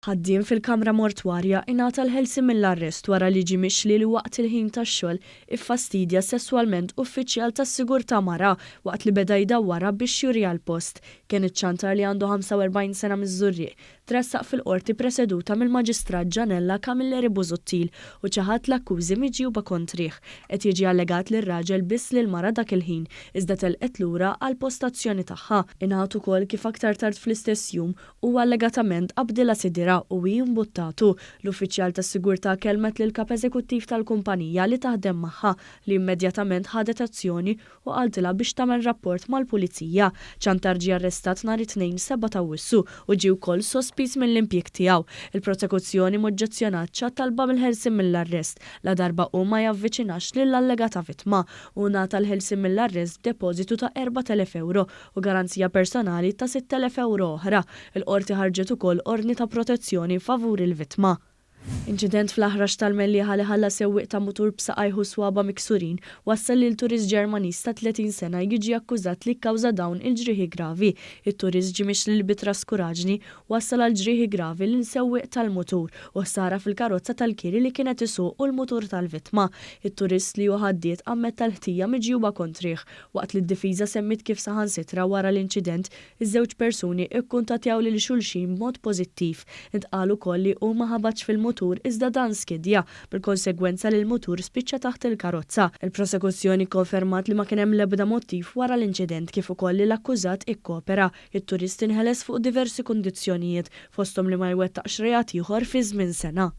Ħaddiem fil-kamra mortwarja ingħata l-ħelsien mill-arrest wara li ġie mixli li waqt il-ħin tax-xogħol iffastidja sesswalment uffiċjal tas-sigurtà mara waqt li beda jdawwarha biex juriha l-post. Kenneth Ciantar li għandu 45 sena miż-Żurrieq tressaq fil-Qorti preseduta mill-Maġistrat Gianella Camilleri Busuttil u ċaħad l-akkużi miġjuba kontrih. Qed jiġi allegat li r-raġel biss lill-mara dak il-ħin, iżda telqet lura għall-postazzjoni tagħha. Ingħad ukoll kif aktar tard fl-istess jum, huwa allegatament qabdilha sidirha u hi mbuttatu. L-uffiċjal tas-sigurtà kellmet lill-Kap Eżekuttiv tal-kumpanija li taħdem magħha li immedjatament ħadet azzjoni u qaltilha biex tagħmel rapport mal-Pulizija. Ciantar ġie arrestat nhar it-Tnejn 7 t'Awwissu u ġie wkoll sospiż mill-impjieg tiegħu. Il-prosekuzzjoni m'oġġezzjonatx għat-talba mill-ħelsien mill-arrest ladarba hu ma javviċinax lill-allegata vittma. Hu ngħata l-ħelsien mill-arrest b'depożitu ta' 4,000 ewro u garanzija personali ta' 6,000 ewro oħra. Il-Qorti ħarġet ukoll ordni ta' protezzjoni favur il-vittma. Inċident fl-Aħrax tal-Mellieħa li ħalla sewwieq ta' mutur b'saqajh u swaba' miksurin wassal lil turist Ġermaniż ta' 30 sena jiġi akkużat li kkawża dawn il-ġrieħi gravi. It-turist ġie mixli li bi traskuraġni wassal għal ġrieħi gravi lil sewwieq tal-mutur u ħsara fil-karozza tal-kiri li kien qed isuq u l-mutur tal-vittma. It-turist li hu ħaddied ammetta l-ħtija miġjuba kontrih waqt li d-difiża semmiet kif saħansitra wara l-inċident Iż-żewġ persuni kkuntattjaw lil xulxin b'mod pożittiv. Intqal ukoll li hu ma ħabatx fil-mutur iżda dan skidja, bil-konsegwenza li l-mutur spiċċa taħt il-karozza. Il-prosekuzzjoni kkonfermat li ma kien hemm l-ebda mottiv wara l-inċident kif ukoll li l-akkużat ikkopera. It-turist inħeles fuq diversi kundizzjonijiet, fosthom li ma jwettaqx reat ieħor fi żmien sena.